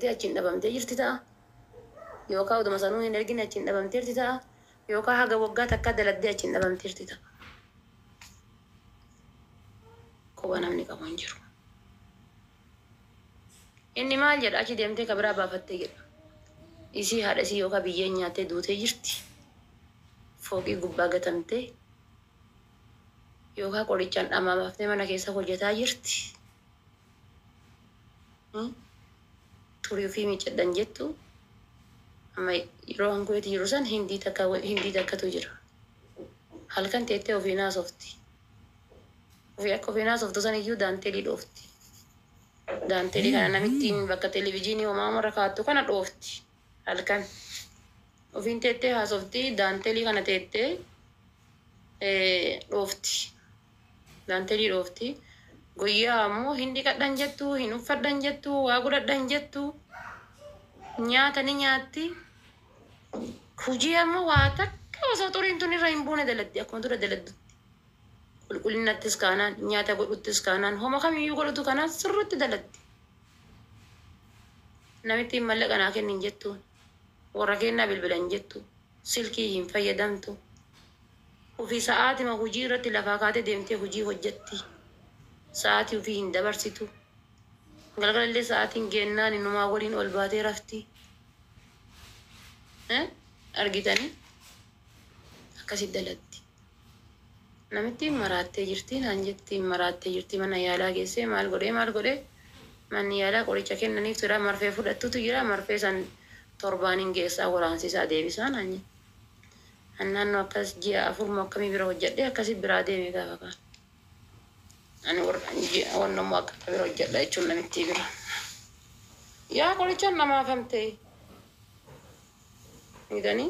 Achiin dhabamtee jirti ta'a. Yookaan oduma sanuu hin ergine achiin dhabamteerti ta'a. Yookaan haga waggaa takkaa daladdee achiin dhabamteerti ta'a. Quba namni qabu hin jiru. Inni maal jedha achi deemtee ka biraa baafattee jedha. Isii haadha isii yookaan biyyeen nyaattee duutee jirti. Fooqii gubbaa gatamtee yookaan qorichaan dhamaafaftee mana keessa hojjetaa jirti. Xurii ofii miiccadhan jettu amma yeroo hankuweeti jiru san hindii takka hindii takkatu jira. Halkan teettee ofiin haasofti. Ofii akka ofiin haasoftu san iyyuu daanteelii dhoofti. Daanteelii kana namittiin bakka televezyiinii homaa marra kaattu kana dhoofti. Halkan ofiin teettee haasofti, daanteelii kana teettee dhoofti. Daanteelii dhoofti. Guyyaa ammoo hin dhiqadhan jettu, hin uffadhan jettu, waa godhadhan jettu, nyaata ni nyaatti. Hujii ammoo waa takka osoo xuriin tun irra hin buune daladdi akkuma dura daladdutti. Qulqullinattis kaanaan, nyaata godhuttis kaanaan, homa kamiyyuu godhutu kanaan sirriitti dalatti. Namittiin mallaqa naa kennin jettuun, warra kennaa bilbilan jettu, silkii hin fayyadamtu. Ofii sa'aatima hojii irratti lafaa kaatee deemtee hojii hojjetti. Sa'aatii ofii hin dabarsitu. Galgalallee sa'aatiin geennaan innumaa waliin ol baatee rafti. Argitanii? Akkasitti dalatti. Namittiin maraattee jirti naan jetti, maraattee jirti, mana yaalaa geessee maal godhee maal godhee, manni yaalaa qoricha kennaniif jira, marfee fudhattutu jira, marfee san torbaan hin geessaa waraansisaa deebisaa naan jetti. An naannoo akkas ji'a 4 moo akkamii bira hojjedhee akkasi biraa deeme gaafa kaan. Ani warra ji'a wannan immoo akka bira hojjedha jechuun namittii bira. Yaa qorichaan dhamaafamtee. Argitanii?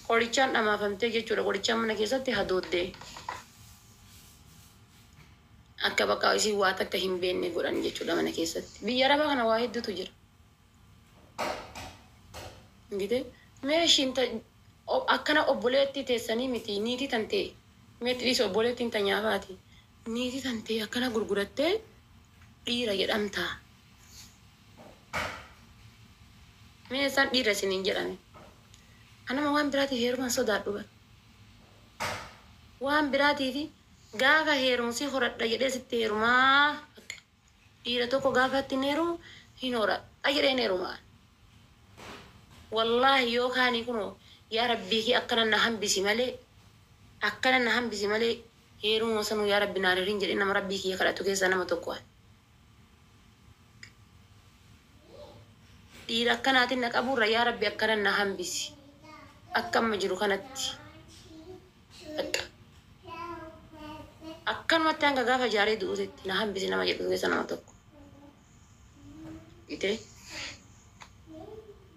Qorichaan dhamaafamtee jechuudha. Qorichaan mana keessatti hadooddee. Akka bakka isii waa takka hin beekne godhan jechuudha mana keessatti. Biyya arabaa kana waa hedduutu jira. Argitee? Mee ishiin akkana obboleettii teessanii miti, niitii tan ta'e meetti dhiisi, obboleettiin ta nyaafaati. Niitii tan ta'e akkana gurgurattee dhiira jedhamtaa. Mee isaan dhiira isiniin jedhame. Anama waan biraatiif heeruman sodaadhu bara. Waan biraatiif gaafa heerumu si horadha jedhee sitti heerumaa. Dhiira tokko gaafa ittiin heerumu hin horadha jedheen heerumaa. Wallaahi yoo kaanii kunoo yaa rabbii kee akkana na hambisi malee, akkana na hambisi malee, heerumuma sanuu yaa rabbi naan hirin jedhee nama rabbii kiyya kadhatu keessaa nama tokko ani. Dhiira akkanaatiin na qabuurra yaa rabbi akkana na hambisi. Akka amma jiru kanatti. Bakka. Akkanumatti hanga gaafa jaaree du'uutti na hambisi nama jedhu keessa nama tokko. Itee.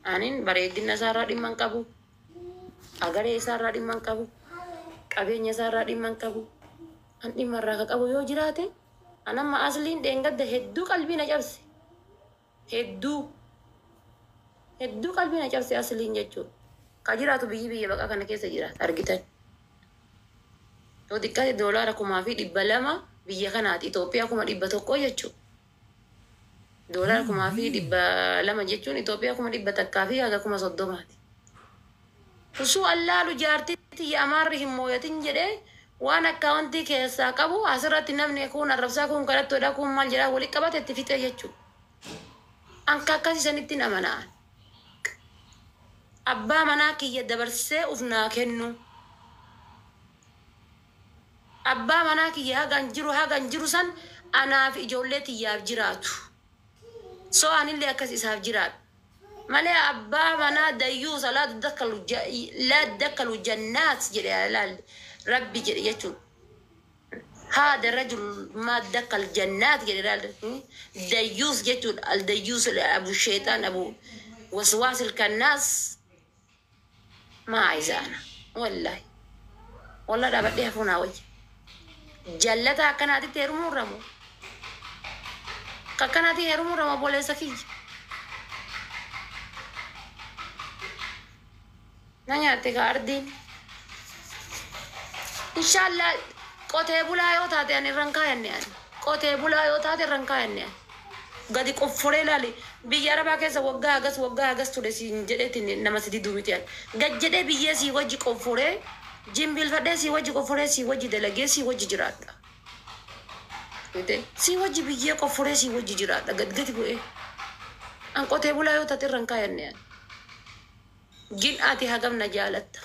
Anin bareedina isaarraa dhimma hin qabu. Agaree isaarraa dhimma hin qabu. Qabeenya isaarraa dhimma hin qabu. An dhimma irraa ka qabu yoo jiraate, an amma asliin dheengadda hedduu qalbii na cabse. Hedduu. Hedduu qalbii na cabse asliin jechuudha. Ka jiraatu biyyi biyya baqaa kana keessa jiraata argitan. Yoo xiqqaate $2,200 biyya kanaati, Itoophiyaa 100,000 jechuudha. $2,200 jechuun Itoophiyaa 100,000 fi haga 30,000ti. Usuu allaalu jaartii tiyya amaarri hin mooyatin jedhee waan akkaawuntii keessaa qabu asirratti namni kun arrabsaa, kun kadhattoodha, kun maal jedhaa walitti qabate itti fixee jechuudha. Anka akkasii sanitti hin amana'an. Abbaa manaa kiyya dabarsee uf naa kennu. Abbaa manaa kiyya hagan jiru san anaaf ijoollee tiyyaaf jiraatu. So anillee akkas isaaf jiraadhu. Malee abbaa manaa dayyuusa laa dakkalu jannaat jedhe laal rabbi jedhe jechuudha. Haada rajul maa dakkal jannaat jedhe laal dayyuus jechuudha. Al dayyuus abu sheexaan abu waswaasil kannaas maa isaana wallaahi. Wallaa dhaabadhee hafuu naa wayya. Jallata akkanaatitti heerumuu irra moo? Akka akkanaatti heerumuu irra moo, obboleessa kiyya? Na nyaatte ka ardiin. Inshaallah qotee bulaa yoo taate ani irran kaayanne ani. Qotee bulaa yoo taate irran kaayanne ani. Gadi qofforee ilaali. Biyya Arabaa keessa waggaa hagas waggaa hagas ture siin jedheetiin nama si diduu miti ani. Gad jedhee biyyee sii wajji qofforee jimbiilfadhee sii wajji qofforee sii wajji dalagee sii wajji jiraadha. Mite sii wajji biyyee qofforee sii wajji jiraadha gad gadi bu'ee. An qotee bulaa yoo taate irra hin kaayanne ani. Gin ati hagam na jaalatta?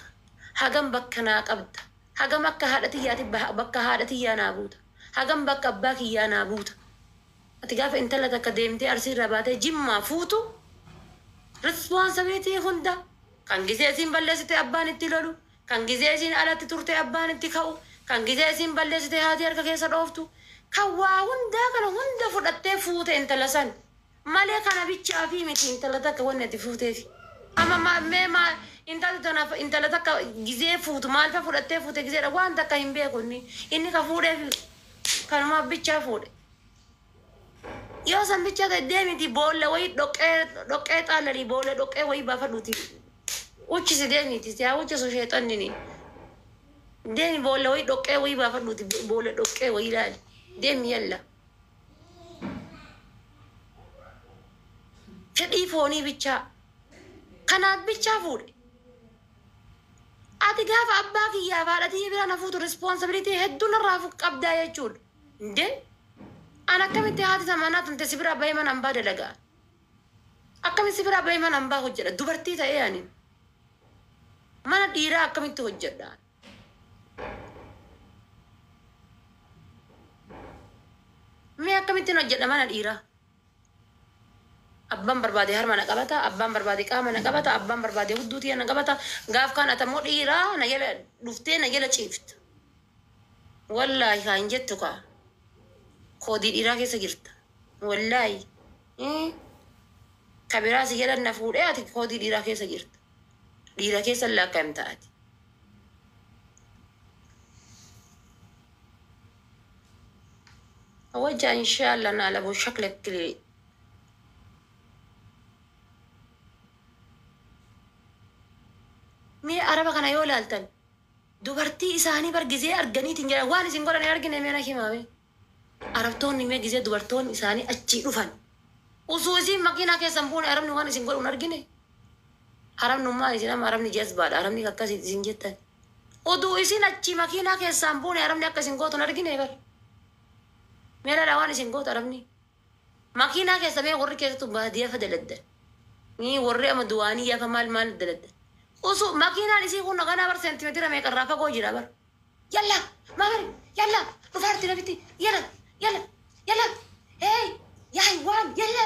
Hagam bakka naa qabda? Hagam akka haadha tiyyaati bakka haadha tiyyaa naa buuta? Hagam bakka abbaa kiyyaa naa buuta? Ati gaafa intala takka deemtee Arsii irraa baatee Jimmaa fuutu responsibility hunda kan gizee isiin balleessite abbaan itti lolu, kan gizee isiin alatti turte abbaan itti ka'u, kan gizee isiin balleessite haati harka keessa dhooftu, kan waa hundaa kana hunda fudhattee fuute intala san. Malee kana bichaafii miti intala takka wanni ati fuuteefi. Amma ma mee ma intalti tana intala takka gizee fuutu maalfa fudhattee fuute gizeedha waan takka hin beeku inni. Inni ka fuudheef kanumaaf bichaa fuudhe. Yoo san bichaa ta'e deemiti boolla wayii dhoqqee dhoqqee xaallalii boolla dhoqqee wayii baafadhuuti uchisi deemiti si haa uchisu sheexannini. Deemi boolla wayii dhoqqee wayii baafadhuuti boolla dhoqqee wayii laali. Deemi yalla. Fedhii foonii bichaa. Kanaaf bichaa fuudhe. Ati gaafa abbaa kiyyaa fi haadha tiyya bira na fuutu responsibility hedduu narraa qabdaa jechuudha. Indee an akkamitti haati ta manaa tante si biraa bahee mana hambaa dalagaa? Akkamitti si biraa bahee mana hambaa hojjedha? Dubartii ta'ee ani mana dhiiraa akkamitti hojjedha? Mee akkamittiin hojjedha mana dhiiraa? Abbaan barbaade harma na qabata, abbaan barbaade qaama na qabata, abbaan barbaade hudduu tiyya na qabata. Gaaf kaan ati ammoo dhiiraa na jala dhuftee na jala ciifta. Wallaahi kaa hin jettu kaa. Koodii dhiiraa keessa jirta. Wallaahi. Ka biraa si jala na fuudhee ati koodii dhiiraa keessa jirta. Dhiira keessa laakkayamta ati. Wajja inshallah na alabu shaklak kili. Mee araba kana yoo ilaaltan dubartii isaanii bar gizee arganiitiin jedhan waan isin godhan hin argine mee na himaa mee. Arabtoonni mee gizee dubartoonni isaanii achii dhufan usuu isiin makiinaa keessa hin buune arabni waan isin godhu hin argine. Arabnummaan isin amma arabni jazbaadha arabni akkasiiti isin jettan. Uduu isin achii makiinaa keessaa hin buune arabni akka isin gootu hin argine bar. Mee laalaa waan isin gootu arabni. Makiinaa keessa mee warri keessattu baadiyaa fa daladdan. Ni warri amma duwaaniyyaa fa maal maal daladdan. Usu makiinaan isii kun ganaa bar seentimeetira meeqa irraa fagoo jira bar. Yalla maamari yalla dhufaarti nafitti yalla yalla yalla hey yaa haywaan yalla.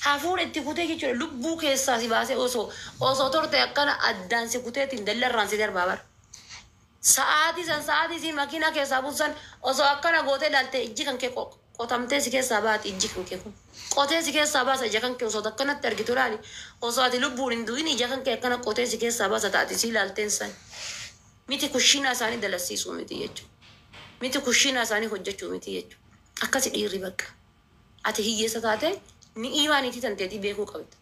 Hafuura itti kutee jechuudha lubbuu keessaa si baasee osoo osoo torte akkana addaan si kuteetiin dallarraan si darbaa bar. Sa'aatii san sa'aatii isiin makiinaa keessaa buutu san osoo akkana gootee ilaalte ijji kan kee qotamtee si keessaa baati ijji kan kee kun. Qotee si keessaa baasa ija kan kee osoo akkanatti argitu ilaali. Osoo ati lubbuun hin du'in ija kan kee akkana qotee si keessaa baasa taati si ilaalteen san. Miti kushiinaa isaanii dalassiisuu miti jechuudha. Miti kushiinaa isaanii hojjechuu miti jechuudha. Akkasi dhiirri bakka. Ati hiyyeessa taatee ni'iimaa niitii tanteetii beekuu qabda.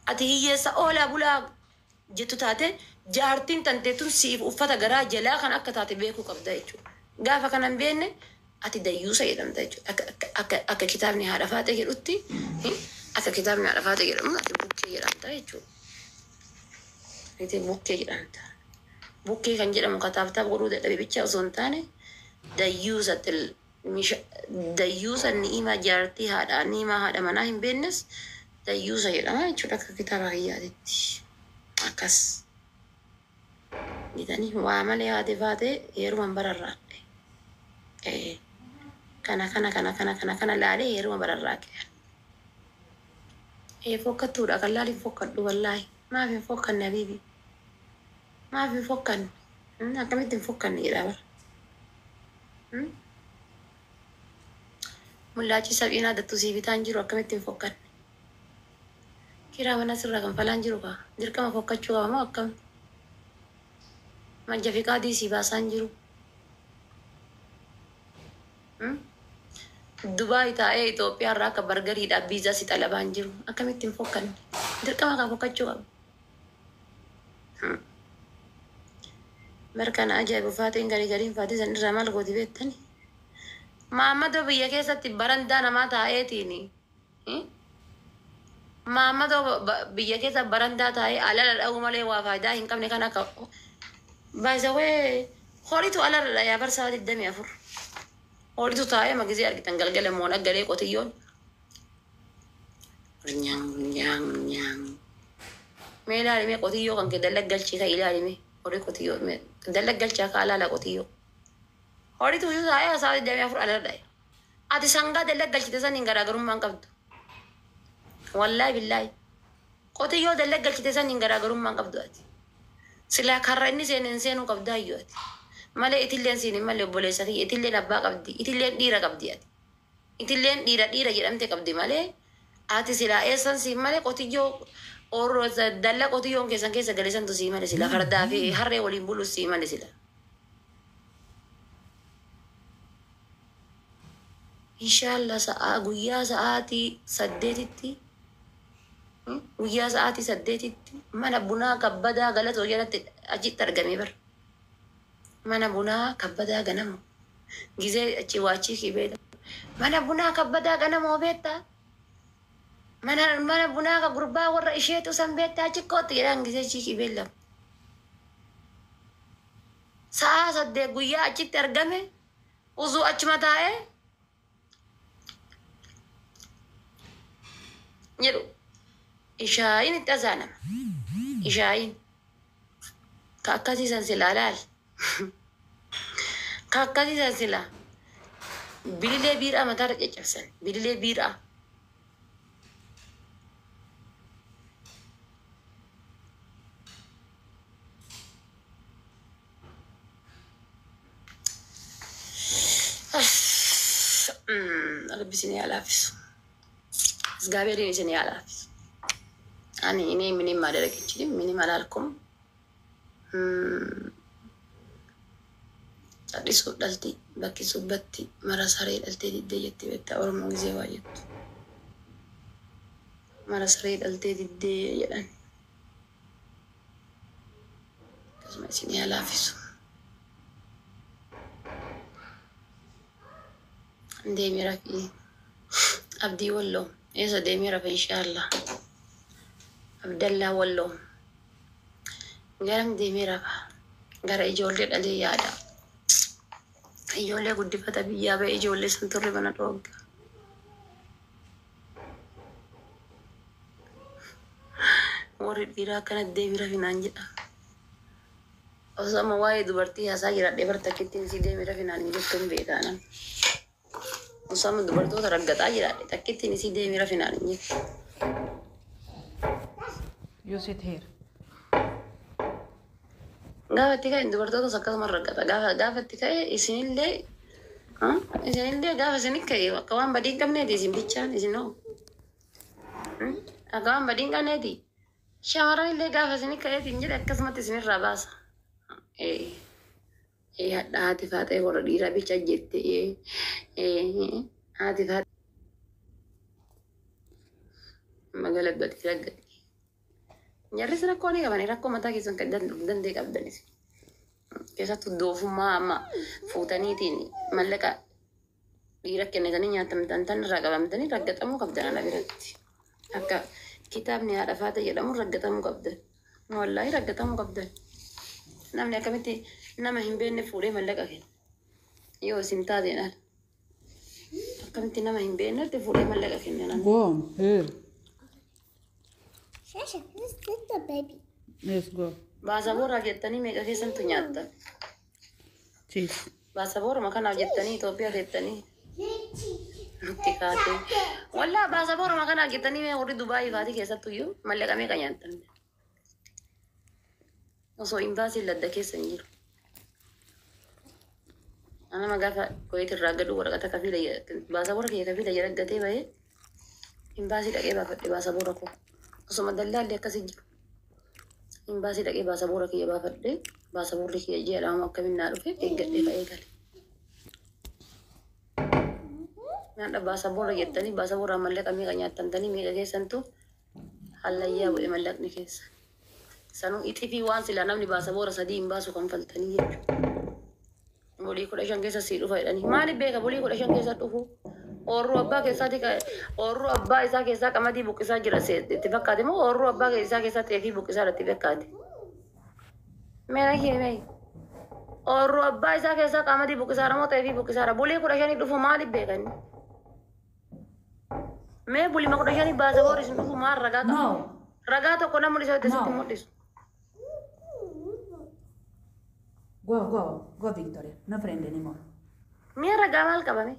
Ati hiyyeessa oolaa bulaa jettu taate jaartiin tantee tun siif uffata garaa jalaa kan akka taate beekuu qabda jechuudha. Gaafa kana hin beekne ati dayyuusa jedhamta jechuudha. Akka, akka, akka, akka kitaabni haadha faaxee jedhutti akka kitaabni haadha faaxee jedhamu ati bukkee jedhamta jechuudha. Ati bukkee jedhamta. Bukkee kan jedhamu kataabtaab godhuu dadhabe bicha osoo hin taane dayyuusa dayyuusa ni'imaa jaartii haadha ni'imaa haadha manaa hin beeknes dayyuusa jedhama jechuudha akka kitaaba kiyyaatitti. Akkas jedhanii waa malee haati faatee heeruman bararraaqe. Kana kana kana kana kana kana laalee heeruma bararraaqe. Ee fokkattuudha kan laali hin fokkadhu wallaahi. Maaf hin fokkanne habiibi? Maaf hin fokkanne? Akkamitti hin fokkanne jedhaa bara. Mullaachii saphiinaa dattuu sii bitaan jiru akkamitti hin fokkanne? Kiraa mana sirraa kanfalaan jiru kaa. Dirqama fokkachuu qaba moo akkam? Majja fiqaadii sii baasaan jiru. Dubaay taa'ee Itoophiyaa irraa akka bargariidhaaf viizaa si xalabaan jiru. Akkamitti hin fokkanne? Dirqama kaa fokkachuu qaba. Bar kana ajaa'ibu faaxeen garii gariin faaxee san irraa maal gooti beektani? Maammadoo biyya keessatti barandaa namaa taa'eetiin Maammadoo biyya keessa barandaa taa'ee alala dha'uu malee waa faayidaa hin qabne kan akka baay'isawee horiitu alarra dhayaa bar sa'a 24. Horiitu taa'ee magizee argitan galgala moon aggalee qotiyyoon. Nyang nyang nyang. Mee ilaalime qotiyyoo kan kee dallaggalchii kan ilaalime horii qotiyyoo dallaggalchaa ka alaala qotiyyoo. Horiitu taa'ee sa'a 24 alarra dha'e. Ati sangaa dallaggalchite saniin garaagarummaa hin qabdu. Wallaahi billaahi. Qotiyyoo dallaggalchite saniin garaagarummaa hin qabdu ati. Silaa karra inni seeneen seenuu qabdaa iyyuu ati. Malee itilleen siin hin malee obboleessa kiyya itilleen abbaa qabdi itilleen dhiira qabdi ati. Itilleen dhiira dhiira jedhamte qabdi malee ati silaa eessan siin malee qotiyyoo orro dalla qotiyyoon keessan keessa gale santu sii male sila fardaa fi harree waliin bulus sii male sila. Inshallah sa'aa guyyaa sa'aatii 8tti guyyaa sa'aatii 8tti mana bunaa kabbadaa galatoo jalatti achitti argamee bara. Mana bunaa kabbadaa ganamoo. Gizee achi waachii kii beekta. Mana bunaa kabbadaa ganamoo beektaa? Mana bunaa ka gurbaa warra isheetu san beektaa achi kootti jedhaan gizee chiikii beellamu. Sa'aa 8 guyyaa achitti argame usuu achuma taa'ee jedhu ishaayin itti azaanama. Ishaayin. Ka akkasii san silaa laal. Ka akkasii san silaa. Bililee biiraa mataarra caccabsan. Bililee biiraa. Rabbi isin haa laaffisu. እግዚአብሔርን isin haa laaffisu. Ani እኔ ምንም ማድረግ አልችልም። ምንም አላልኩም። Callisuu dhalti bakki subbatti mara saree dhaltee diddee jetti beektaa Oromoon gisee waa jettu. Mara saree dhaltee diddee jedhan. Akkasuma isin haa laaffisu. Deemee rafii. Abdii Walloo. Eessa deemee rafa inshaallah. Abdallaa Walloo. Garam deemee rafa. Gara ijoollee dhalee yaada. Ijoollee guddifata biyyaa ba'e ijoollee san turre mana dhoogga. Warri dhiiraa akkana deemee rafinaan jedha. Osoo amma waa'ee dubartii haasaa jiraadhee bar takkittiin isii deemee rafinaan hin jettu hin beekaa nama. Osoo amma dubartoota raggaxaa jiraadhe takkittiin isii deemee rafinaan hin jettu. You sit here. Gaafa itti ka'e dubartootas akkasuma raggata. Gaafa itti ka'e isinillee isinillee gaafa isin ka'e akka waan badii hin qabneeti isin bichaan isin hoo. Akka waan badii hin qabneeti. Shamarran illee gaafa isin ka'eeti hin jedhe akkasumatti isinirraa baasa. Hadha haati faatee warra dhiiraa bicha jette. Haati faatee magalabbati raggati. Jarris rakkoo ni qabani rakkoo mataa keessan kan danda'e qabdanis. Keessattuu doofummaa amma fuutaniitiin mallaqa dhiira kennitanii nyaatamtan tan irraa qabamtanii raggaxamuu qabdan ala biratti. Akka kitaabni haadha faata jedhamu raggaxamuu qabdan. Wallaahi raggaxamuu qabdan. Namni akkamitti nama hin beekne fuudhee mallaqa kenna. Yoo isin taateen ala. Akkamitti nama hin beeknetti fuudhee mallaqa kenna namni. Go on, here. Shasha, this is the baby. Let's go. Baasaboorraaf jettanii meeqa keessantu nyaattan? Cheese. Baasabooruma kanaaf jettanii Itoophiyaa teettanii nutti kaate. Wallaa baasabooruma kanaaf jettanii mee warri Dubaayii faatii keessattu iyyuu mallaqa meeqa nyaattan? Osoo imbaasiin ladda keessa hin jiru. Anama gaafa Kuwait irraa gadu waraqata kafiila baasaboora kiyya kafiila jala gatee bahee imbaasii dhaqee baafadhe baasaboora koo. Osoma dallaalli akkasii jiru. Imbaasii dhaqee baasaboora kiyya baafadhe baasaboorri kiyya ji'a lama akkamiin naa dhufe eeggadhee ka'ee gale. Nyaadha baasaboora jettanii baasaboora mallaqa meeqa nyaattantanii meeqa keessantu hallayyaa bu'e mallaqni keessa. Sanuu ixifii waan silaa namni baasaboora 3 hin baasu kanfaltanii jechuudha. Bulii 15 keessa sii dhufa jedhanii. Maaliif beeka bulii 15 keessa dhufu? Oorruu abbaa keessaati, oorruu abbaa isaa keessaa qamadii buqqisaa jira itti fakkaate moo oorruu abbaa isaa keessaa xeefii buqqisaa itti fakkaate? Mee kee mee oorruu abbaa isaa keessaa qamadii buqqisaa moo xeefii buqqisaa? Bulii 15 dhufu maaliif beekanni? Mee bulima 15 baasaboor isin dhufu maal ragaa qaba? No. Ragaa tokko na mul'isa itti sitti No. mul'isu. Go, go, go, Victoria. No friend anymore. Mee ragaa maal qabame?